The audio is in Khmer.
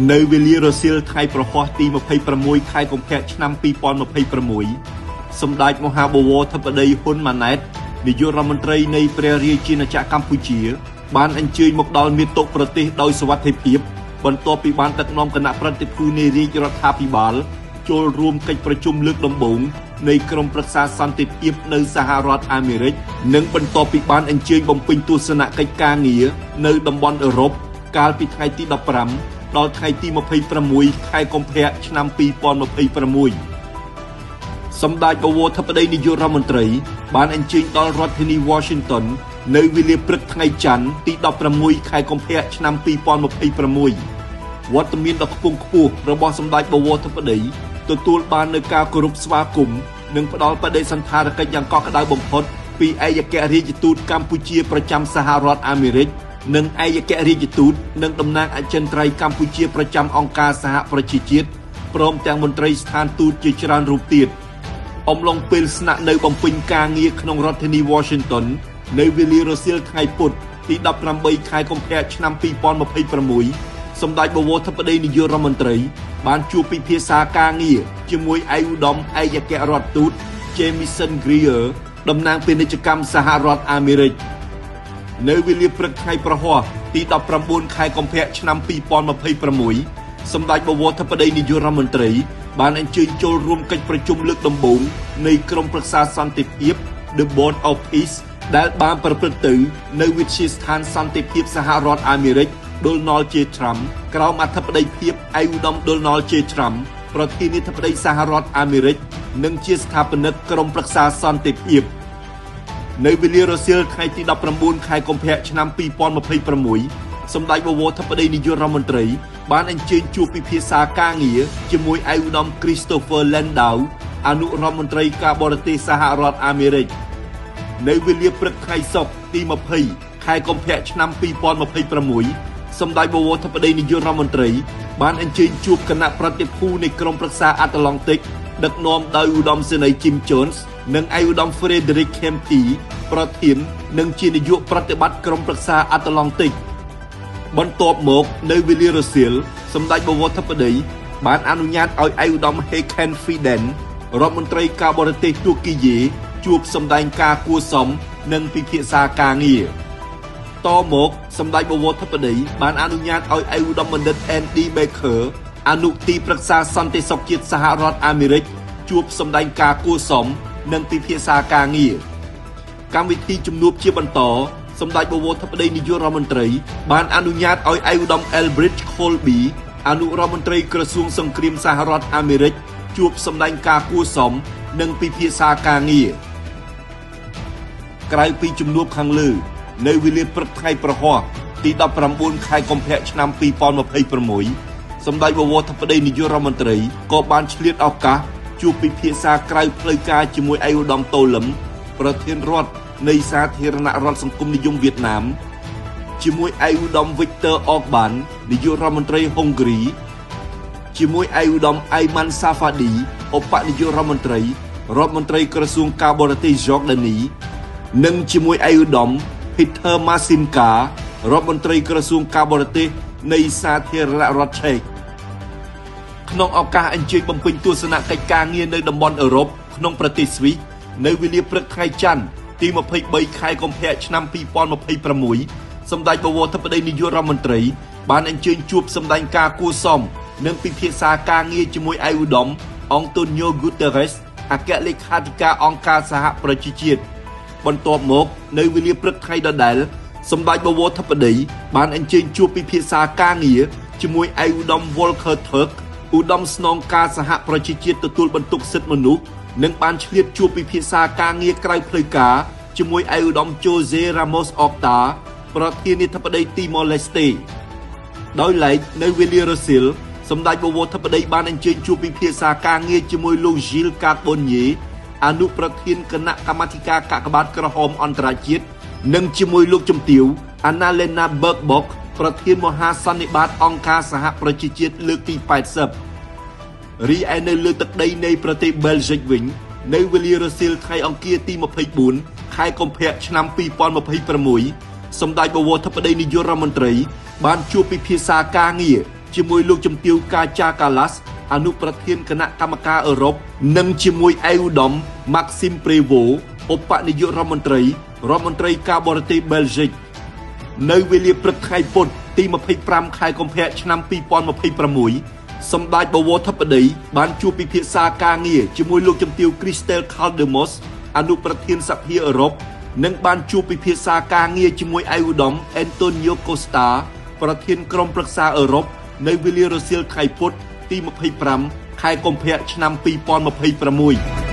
នៅវេលារសៀលថ្ងៃប្រហ័សទី26ខែកុម្ភៈឆ្នាំ2026សម្ដេចមហាបវរធិបតីហ៊ុនម៉ាណែតនាយករដ្ឋមន្ត្រីនៃព្រះរាជាណាចក្រកម្ពុជាបានអញ្ជើញមកដល់មាតុប្រទេសដោយសុវត្ថិភាពបន្ទាប់ពីបានដឹកនាំគណៈប្រតិភូនៃរាជរដ្ឋាភិបាលចូលរួមកិច្ចប្រជុំលើកដំបូងនៃក្រុមប្រឹក្សាសន្តិភាពនៅសហរដ្ឋអាមេរិកនិងបន្ទាប់ពីបានអញ្ជើញបំពេញទស្សនកិច្ចការងារនៅតំបន់អឺរ៉ុបកាលពីថ្ងៃទី15ដល់ថ្ងៃទី26ខែកុម្ភៈឆ្នាំ2026សម្ដេចបវរធិបតីនាយករដ្ឋមន្ត្រីបានអញ្ជើញដល់រដ្ឋធានី Washington នៅវេលាព្រឹកថ្ងៃច័ន្ទទី16ខែកុម្ភៈឆ្នាំ2026វត្តមានដ៏ខ្ពង់ខ្ពស់របស់សម្ដេចបវរធិបតីទទួលបាននូវការគោរពស្វាគមន៍និងផ្ដល់បដិសណ្ឋារកិច្ចយ៉ាងកក់ក្ដៅបំផុតពីឯកអគ្គរាជទូតកម្ពុជាប្រចាំសហរដ្ឋអាមេរិកនិងឯកអគ្គរាជទូតនិងតំណាងអចិន្ត្រៃយ៍កម្ពុជាប្រចាំអង្គការសហប្រជាជាតិព្រមទាំងមន្ត្រីស្ថានទូតជាច្រើនរូបទៀតអំឡុងពេលស្នាក់នៅបំពេញការងារក្នុងរដ្ឋធានី Washington នៅវេលារសៀលថ្ងៃពុធទី18ខែកុម្ភៈឆ្នាំ2026សម្ដេចបវរធិបតីនាយករដ្ឋមន្ត្រីបានជួបពិភាក្សាការងារជាមួយឯកឧត្តមឯកអគ្គរដ្ឋទូត Jamieson Greer តំណាងពាណិជ្ជកម្មសហរដ្ឋអាមេរិកនៅវេលាព្រឹកថ្ងៃប្រហ័សទី19ខែកុម្ភៈឆ្នាំ2026សម្ដេចបវរធិបតីនាយករដ្ឋមន្ត្រីបានអញ្ជើញចូលរួមកិច្ចប្រជុំលើកដំបូងនៃក្រុមប្រឹក្សាសន្តិភាព The Board of Peace ដែលបានប្រព្រឹត្តទៅនៅវិទ្យាស្ថានសន្តិភាពសហរដ្ឋអាមេរិក Donald J. Trump ក្រោមអធិបតីភាពឯកឧត្តម Donald J. Trump ប្រធានាធិបតីសហរដ្ឋអាមេរិកនិងជាស្ថាបនិកក្រុមប្រឹក្សាសន្តិភាពនៅវេលារសៀលថ្ងៃទី19ខែកុម្ភៈឆ្នាំ2026សម្ដេចបវរធិបតីនាយករដ្ឋមន្ត្រីបានអញ្ជើញជួបពិភាក្សាការងារជាមួយឯកឧត្តម Christopher Landau អនុរដ្ឋមន្ត្រីការបរទេសសហរដ្ឋអាមេរិកនៅវេលាព្រឹកថ្ងៃសុក្រទី20ខែកុម្ភៈឆ្នាំ2026សម្ដេចបវរធិបតីនាយករដ្ឋមន្ត្រីបានអញ្ជើញជួបគណៈប្រតិភូនៃក្រុមប្រឹក្សាអាត្លង់តិកដឹកនាំដោយឧត្តមសេនីយ៍ Jim Jones និងឯកឧត្តម Frederick Kempe ប្រធាននិងជានាយកប្រតិបត្តិក្រុមប្រឹក្សាអាត្លង់តិកបន្ទាប់មកនៅវេលារសៀលសម្ដេចបវរធិបតីបានអនុញ្ញាតឲ្យឯកឧត្តម Hakan Fidan រដ្ឋមន្ត្រីការបរទេសទួរគីយេជួបសម្ដែងការគួរសមនិងពិភាក្សាការងារតមកសម្ដេចបវរធិបតីបានអនុញ្ញាតឲ្យឯកឧត្តមបណ្ឌិត Andy Baker អនុទីប្រឹក្សាសន្តិសុខជាតិសហរដ្ឋអាមេរិកជួបសម្ដែងការគួរសមនិងពិភាក្សាការងារកម្មវិធីជំនួបជាបន្តសម្ដេចបវរធិបតីនាយករដ្ឋមន្ត្រីបានអនុញ្ញាតឲ្យឯកឧត្តម Elbridge Colby អនុរដ្ឋមន្ត្រីក្រសួងសង្គ្រាមសហរដ្ឋអាមេរិកជួបសម្ដែងការគួរសមនិងពិភាក្សាការងារក្រៅពីជំនួបខាងលើនៅវេលាព្រឹកថ្ងៃប្រហ័សទី19ខែកុម្ភៈឆ្នាំ2026សម្ដេចបវរធិបតីនាយករដ្ឋមន្ត្រីក៏បានឆ្លៀតឱកាសជួបពិភាក្សាក្រៅផ្លូវការជាមួយឯកឧត្តមតូលឹមប្រធានរដ្ឋនៃសាធារណរដ្ឋសង្គមនិយមវៀតណាមជាមួយឯកឧត្តម Victor Orban នាយករដ្ឋមន្ត្រីហុងគ្រីជាមួយឯកឧត្តម Ayman Safadi ឧបនាយករដ្ឋមន្ត្រីរដ្ឋមន្ត្រីក្រសួងការបរទេសយ៉ូដានីនិងជាមួយឯកឧត្តម Peter Masinka រដ្ឋមន្ត្រីក្រសួងការបរទេសនៃសាធារណរដ្ឋឆែកក្នុងឱកាសអញ្ជើញបំពេញទស្សនកិច្ចការងារនៅតំបន់អឺរ៉ុបក្នុងប្រទេសស្វីសនៅវេលាព្រឹកថ្ងៃច័ន្ទទី23ខែកុម្ភៈឆ្នាំ2026សម្ដេចបវរធិបតីនាយករដ្ឋមន្ត្រីបានអញ្ជើញជួបសម្ដែងការគួរសមនិងពិភាក្សាការងារជាមួយឯកឧត្តម Antonio Guterres អគ្គលេខាធិការអង្គការសហប្រជាជាតិបន្ទាប់មកនៅវេលាព្រឹកថ្ងៃដដែលសម្ដេចបវរធិបតីបានអញ្ជើញជួបពិភាក្សាការងារជាមួយឯកឧត្តម Volker Turk ឧត្តមស្នងការសហប្រជាជាតិទទួលបន្ទុកសិទ្ធិមនុស្សនិងបានឆ្លៀតជួបពិភាក្សាការងារក្រៅផ្លូវការជាមួយឯកឧត្តម Jose Ramos Horta ប្រធានាធិបតីទីម៉ូឡេស្តេដោយឡែកនៅវេលារសៀលសម្ដេចបវរធិបតីបានអញ្ជើញជួបពិភាក្សាការងារជាមួយលោក Gilles Carbonnier អនុប្រធានគណៈកម្មាធិការកាកបាទក្រហមអន្តរជាតិនិងជាមួយលោកជំទាវ Annalena Baerbock ប្រធានមហាសន្និបាតអង្គការសហប្រជាជាតិលើកទី80រីឯនៅលើទឹកដីនៃប្រទេសបែលហ្សិកវិញនៅវេលារសៀលថ្ងៃអង្គារទី24ខែកុម្ភៈឆ្នាំ2026សម្ដេចបវរធិបតីនាយករដ្ឋមន្ត្រីបានជួបពិភាក្សាការងារ ជាមួយលោកជំទាវកាចាកាឡាស អនុប្រធានគណៈកម្មការអឺរ៉ុប និងជាមួយឯកឧត្តមម៉ាក់ស៊ីមប្រេវ៉ូ ឧបនាយករដ្ឋមន្ត្រី រដ្ឋមន្ត្រីការបរទេសបែលហ្សិក។ នៅវេលាព្រឹកថ្ងៃពុធទី25ខែកុម្ភៈឆ្នាំ2026 សម្ដេចបវរធិបតីបានជួបពិភាក្សាការងារជាមួយលោកជំទាវ Christel Caldemos អនុប្រធានសភាអឺរ៉ុប និងបានជួបពិភាក្សាការងារជាមួយឯកឧត្តម Antonio Costa ប្រធានក្រុមប្រឹក្សាអឺរ៉ុប នៅវេលារសៀលថ្ងៃពុធទី25ខែកុម្ភៈឆ្នាំ2026។